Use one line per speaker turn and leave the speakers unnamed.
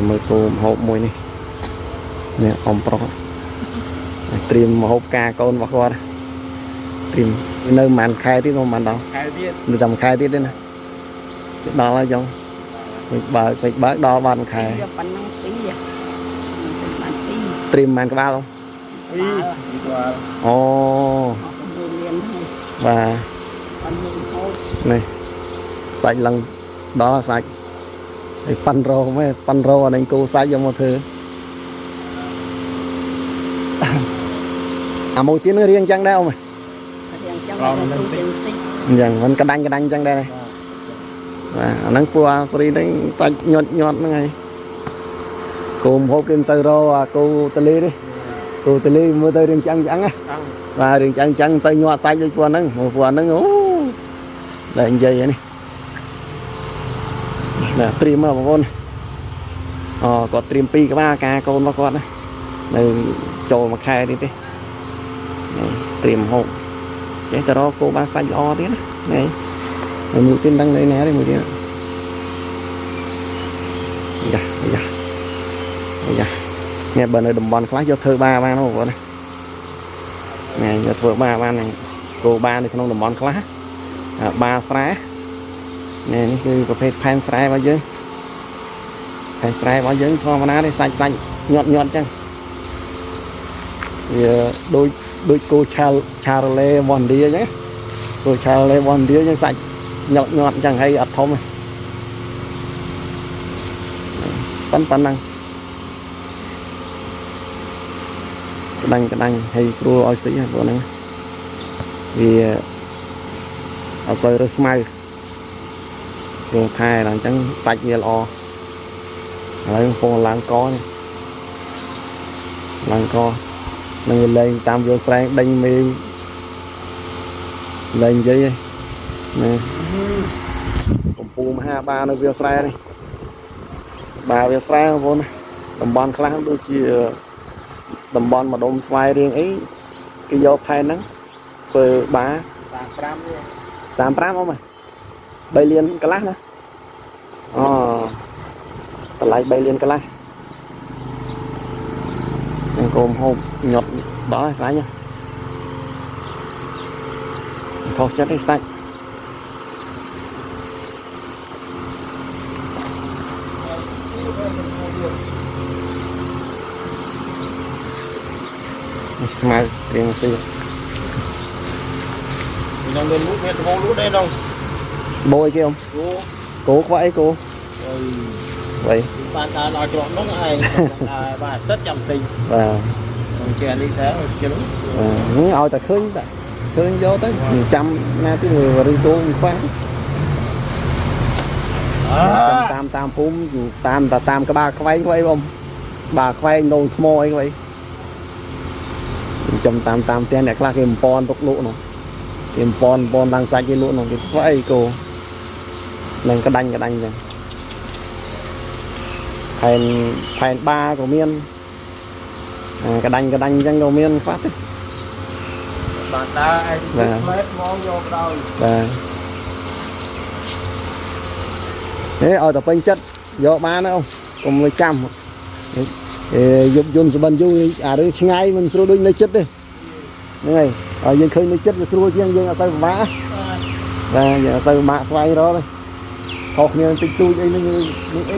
មើលគោមហូបមួយនេះនេះអ៊ំប្រុសត្រៀមមហូបការកូនរបស់គាត់ត្រៀមនៅប្រហែលខែទៀតមកប្រហែលដល់
ខែទៀត
នៅតែមួយខែទៀតទេណាដល់ហើយចុងពេកបើកពេកបើកដល់បានមួយខែ
យកប៉ុណ្ណឹងពីរមិនបានពីរ
ត្រៀមប្រហែលក្បាលអ៊ំ
ពីរពីរក្បាល
អូ
អស់6លានហើយ
បាទ
ប៉ុណ្ណឹងហូប
នេះសាច់ឡើងដល់សាច់ហើយប៉ាន់រោមែប៉ាន់រោអានេះគោសាច់យកមកធ្វើអាមួយទៀតនឹងរៀងអញ្ចឹងដែរអ៊ំ
រៀងចឹងហើយទូជាងតិច
អញ្ចឹងមិនក្តាញ់ក្តាញ់អញ្ចឹងដែរបាទអាហ្នឹងពួកអាស្រីហ្នឹងសាច់ញាត់ញាត់ហ្នឹងហើយគោមហូបគេមិនសូវរកអាគោតលីទេគោតលីមើលទៅរៀងឆ្អឹងឆ្អឹងណា
តាំង
បាទរៀងឆ្អឹងឆ្អឹងមិនសូវញាត់សាច់ដូចពួកហ្នឹងមើលពួកហ្នឹងអូតែនិយាយហ្នឹងណាត្រៀមមកបងប្អូនអូគាត់ត្រៀមពីរក្បាលការកូនរបស់គាត់ណានៅចូលមួយខែនេះទេនេះត្រៀមហូបចេះតែរកគោបានសាច់ល្អទៀតណានេះហើយមួយទៀតមិនដឹងនៅណាទេមួយទៀតយ៉ាយ៉ាយ៉ានេះបើនៅតំបន់ខ្លះយកធ្វើបាបានបងប្អូនណានេះយកធ្វើបាបានហ្នឹងគោបានៅក្នុងតំបន់ខ្លះអាបាស្រែនេះនេះគឺប្រភេទផែនស្រែរបស់យើងផែនស្រែរបស់យើងធម្មតាទេសាច់សាច់ញាត់ញាត់ចឹងវាដូចដូចគោឆាលឆារ៉ូឡេរបស់ឥណ្ឌាអញ្ចឹងគោឆារ៉ូឡេរបស់ឥណ្ឌាអញ្ចឹងសាច់ញាត់ញាត់ចឹងហើយអត់ធំទេប៉ុណ្ណឹងក្តាញ់ក្តាញ់ហើយស្រួលឲ្យស៊ីហ្នឹងព្រោះហ្នឹងវាអត់សូវរើសស្មៅស្រួលថែដល់អញ្ចឹងសាច់វាល្អឥឡូវកំពុងឡើងកនេះឡើងកនឹងវាលែងតាមវាលស្រែងដេញមេលែងនិយាយឯងណាកំពូលមហាបានៅវាលស្រែនេះបាវាលស្រែបងប្អូនណាតំបន់ខ្លះដូចជាតំបន់ម្ដុំស្វាយរៀងអីគេយកផែនហ្នឹងធ្វើបា
35នេះ
35អ៊ំ3លានកន្លះណាអូតម្លៃ3លានកន្លះនឹងកុំហូបញាត់ដល់ហើយស្រាញ់ខុសចិត្តទេសាច់នេះស្មៅត្រៀមស៊ី
ក្នុងមានលូមានដបូលូដែរក្នុង
ស្បូយគេអ៊ំ
គោ
គោខ្វះអីគោ
អើយ
អ្វី
បានដើរដល់ច្រកនោះឯងបាទទឹកចាំទិញ
បាទ
ក្នុងជានេះតើជិល
បាទហ្នឹងឲ្យតែឃើញតែឃើញយកទៅចាំណាទៀតរឿងគោមិនខ្វះ
អើ
តាមតាមភូមិតាមតាតាមក្បាលខ្វែងខ្វែងបងបាទខ្វែងដងថ្មអីខ្វែងចាំតាមតាមផ្ទះអ្នកខ្លះគេបំពន់ទុកលក់នោះគេបំពន់បំពន់ឡើងសាច់គេលក់នោះគេធ្វើអីគោនឹងក្តាញ់ក្តាញ់ចឹងផែនផែនបាក៏មានអាក្តាញ់ក្តាញ់ចឹងក៏មានខ្លះទេ
បានដើរឯងផ្លែមកយកដល់
បាទហេឲ្យតែពេញចិត្តយកបានណាអូកុំឲ្យចាំអេយប់យន្តសបិនយូរអារឿងឆ្ងាយមិនស្រួលដូចនៅចិត្តទេហ្នឹងហើយឲ្យយើងឃើញនៅចិត្តវាស្រួលជាងយើងអត់ទៅពិបាកបាទយើងអត់ទៅពិបាកស្វែងរកទេខុសគ្នាតិចតួចអីហ្នឹងនឹងអី